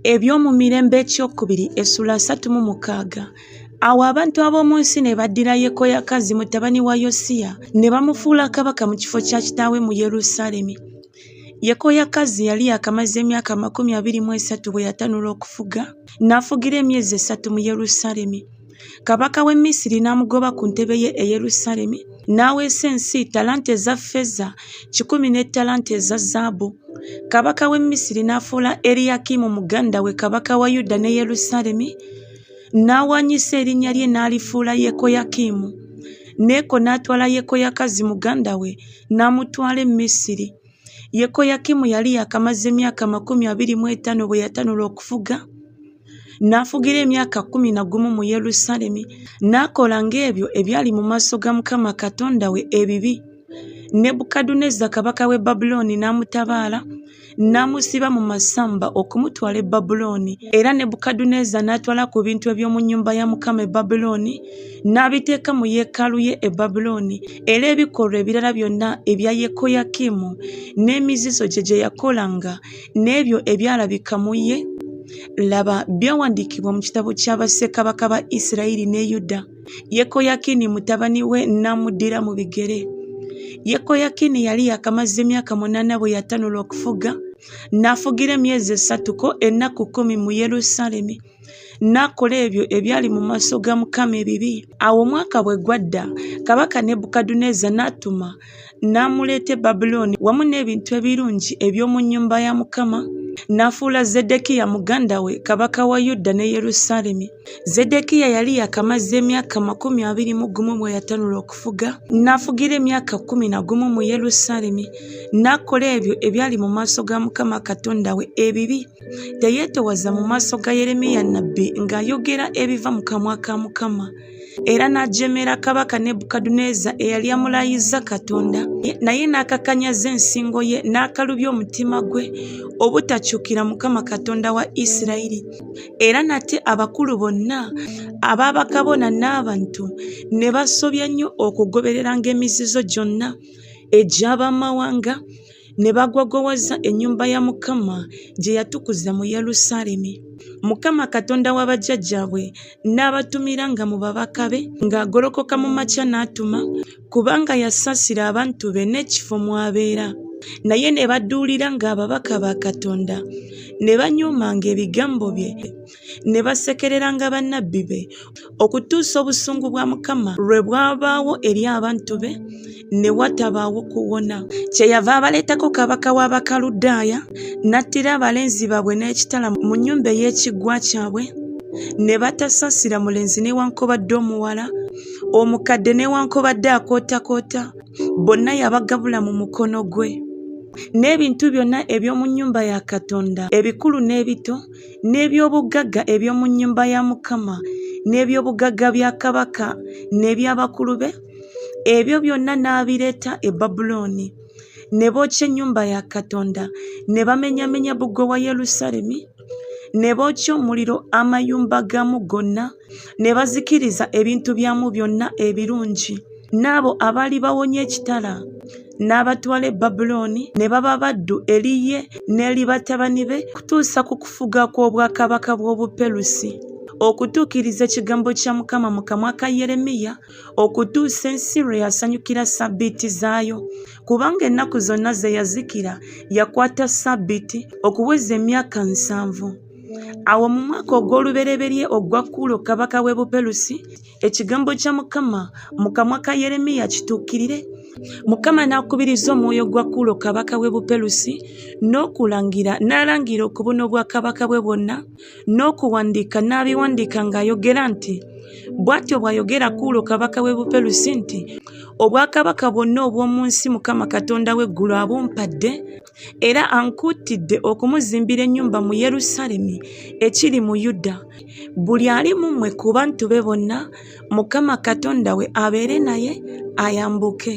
Ebyomumirembe ekyokubiri essula 36. Awo abantu ab'omu nsi ne baddira Yekoyakazi mutabani wa Yosiya ne bamufuula kabaka mu kifo kya kitaawe mu Yerusaalemi. Yekoyakazi yali yaakamaze emyaka 23 bwe yatanula okufuga, n'afugira emyezi esatu mu Yerusaalemi. Kabaka w'e Misiri n'amugoba ku ntebe ye e Yerusaalemi, n'aweesa ensi ttalanta eza ffeeza kikumi ne ttalanta eza zaabu. Kabaka w'e Misiri n'afuula Eriyakimu muganda we kabaka wa Yuda ne Yerusaalemi, n'awaanyisa erinnya lye n'alifuula Yekoyakimu. Neeko n'atwala Yekoyakazi muganda we n'amutwala e Misiri. Yekoyakimu yali yaakamaze emyaka 25 bwe yatanula okufuga, n'afugira emyaka 11 mu Yerusaalemi, n'akola ng'ebyo ebyali mu maaso ga Mukama Katonda we ebibi. Nebukadduneeza kabaka w'e Babulooni n'amutabaala, n'amusiba mu masamba okumutwala e Babulooni. Era Nebukadduneeza n'atwala ku bintu eby'omu nnyumba ya Mukama e Babulooni, n'abiteeka mu yeekaalu ye e Babulooni. Era ebikolwa ebirala byonna ebya Yekoyakimu n'emizizo gye gye yakolanga n'ebyo ebyalabika mu ye, laba, byawandiikibwa mu kitabo kya bassekabaka ba Isirayiri ne Yuda. Yekoyakini mutabani we n'amuddira mu bigere. Yekoyakini yali yaakamaze emyaka 8 bwe yatanula okufuga, n'afugira emyezi esatu ko ennaku 10 mu Yerusaalemi. N'akola ebyo ebyali mu maaso ga Mukama ebibi. Awo omwaka bwe gwadda, kabaka Nebukadduneeza n'atuma n'amuleeta e Babulooni wamu n'ebintu ebirungi eby'omu nnyumba ya Mukama, n'afuula Zeddekiya muganda we kabaka wa Yuda ne Yerusaalemi. Zeddekiya yali yaakamaze emyaka 21 bwe yatanula okufuga, n'afugira emyaka 11 mu Yerusaalemi, n'akola ebyo ebyali mu maaso ga Mukama Katonda we ebibi. Teyeetowaza mu maaso ga Yeremiya nnabbi ng'ayogera ebiva mu kamwa ka Mukama. Era n'ajeemera kabaka Nebukadduneeza eyali amulayizza Katonda, naye n'akakanyaza ensingo ye n'akalubya omutima gwe obutakyukira Mukama Katonda wa Isirayiri. Era nate abakulu bonna ab'abakabona n'abantu ne basobya nnyo okugobereranga emizizo gyonna egy'ab'amawanga, ne bagwagowaza ennyumba ya Mukama gye yatukuza mu Yerusaalemi. Mukama Katonda wa bajjajjaabwe n'abatumiranga mu babaka be ng'agolokoka mu makya n'atuma, kubanga yasaasira abantu be n'ekifo mw'abeera. Naye ne baduuliranga ababaka ba Katonda, ne banyoomanga ebigambo bye, ne basekereranga bannabbi be, okutuusa obusungu bwa Mukama lwe bwabaawo eri abantu be, ne watabaawo kuwona. Kyeyava abaleetako kabaka w'Abakaludaaya, n'attira abalenzi baabwe n'ekitala mu nnyumba ey'ekiggwa kyabwe, ne batasaasira mulenzi newankubadde omuwala, omukadde newankubadde akootakoota, bonna yabagabula mu mukono gwe. N'ebintu byonna eby'omu nnyumba ya Katonda, ebikulu n'ebito, n'eby'obugagga eby'omu nnyumba ya Mukama, n'eby'obugagga bya kabaka n'eby'abakulu be, ebyo byonna n'abireeta e Babulooni. Ne bookya ennyumba ya Katonda, ne bamenyamenya bbugwe wa Yerusaalemi, ne bookya omuliro amayumba gaamu gonna, ne bazikiriza ebintu byamu byonna ebirungi. N'abo abaali bawonye ekitala n'abatwala e Babulooni ne baba baddu eri ye n'eri batabani be kutuusa ku kufuga kw'obwakabaka bw'Obuperusi, okutuukiriza ekigambo kya Mukama mu kamwa ka Yeremiya, okutuusa ensi lwe yasanyukira ssabbiiti zaayo. Kubanga ennaku zonna ze yazikira yakwata ssabbiiti okuweza emyaka 70. Awo mu mwaka ogw'olubereberye ogwa Kuulo kabaka w'e Buperusi, ekigambo kya Mukama mu kamwa ka Yeremiya kituukirire. Mukama n'akubiriza omwoyo gwa Kuulo kabaka w'e Buperusi n'okulangira n'alangira okubuna obwakabaka bwe bwonna n'okuwandiika n'abiwandiika ng'ayogera nti, Bw'atyo bw'ayogera Kuulo kabaka w'e Buperusi nti, Obwakabaka bwonna obw'omu nsi Mukama Katonda w'eggulu abumpadde, era ankuutidde okumuzimbira ennyumba mu Yerusaalemi ekiri mu Yuda. Buli ali mu mmwe ku bantu be bonna, Mukama Katonda we abeere naye, ayambuke.